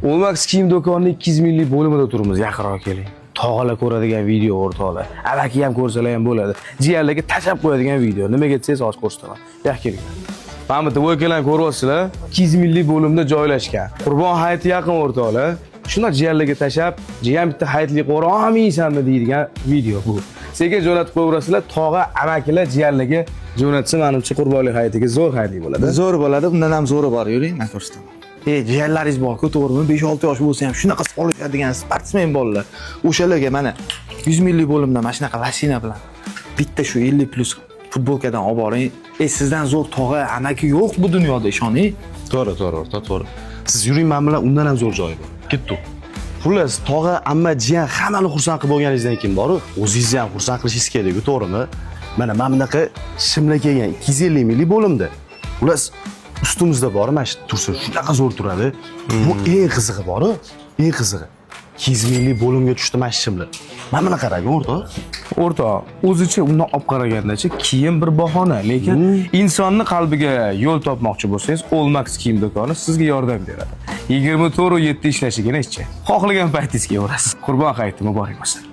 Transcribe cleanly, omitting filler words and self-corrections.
Olmax kiyim do'konining 200 minglik bo'limida turibmiz. Yaqinroq keling. Tog'alar ko'radigan video, o'rtoqlar. Amaki ham ko'rsalar ham bo'ladi. Jiyanlarga tashlab qo'yadigan video. Nimaga desangiz, hozir ko'rsataman. Yoq, keling. Mana bu двойка larni ko'ryapsizlar. 200 minglik bo'limda joylashgan. Qurbon hayiti yaqin, o'rtoqlar. Shundoq jiyanlarga tashlab, jiyan bitta hayitlik olmaysanmi deydigan video bu. Sekin jo'natib qo'yaverasizlar, tog'a, amakilar jiyanlarga jo'natsa, manimcha, qurbonlik hayitiga zo'r hayitlik bo'ladi. Zo'r bo'ladi, undan ham zo'ri bor, yuring, men ko'rsataman. Jiyanlaringiz bor-ku, to'g'rimi? 5-6 yosh bo'lsa ham shunaqa solishadigan sportsmen bolalar. O'shalarga mana 100 minglik bo'limda mana shunaqa лосина bilan bitta shu 50 плюс futbolkadan olib boring. Sizdan zo'r tog'a, amaki yo'q bu dunyoda, ishoning. To'g'ri, to'g'ri, o'rtoq, to'g'ri. Siz yuring men bilan, undan ham zo'r joyi bor. Ketdik. Xullas, tog'a, amma, jiyan hammani xursand qilib bo'lganingizdan keyin boru, o'zingizni ham xursand qilishingiz kerak-ku, to'g'rimi? Mana bunaqa shimlar kelgan 250 minglik bo'limda. Xullas, ustimizda bor, mana shu tursa shunaqa zo'r turadi. Bu eng qizig'i boru, eng qizig'i. 200 minglik bo'limga tushdi mana shu shimlar. Mana buni qarang, o'rtoq. O'rtoq, o'zicha undan olib qaragandachi, kiyim bir bahona, lekin insonni qalbiga yo'l topmoqchi bo'lsangiz, Olmax kiyim do'koni sizga yordam beradi. 24 7 ishlashiga necha? Xohlagan paytingizga kelaverasiz. Qurbon hayiti muborak bo'lsin.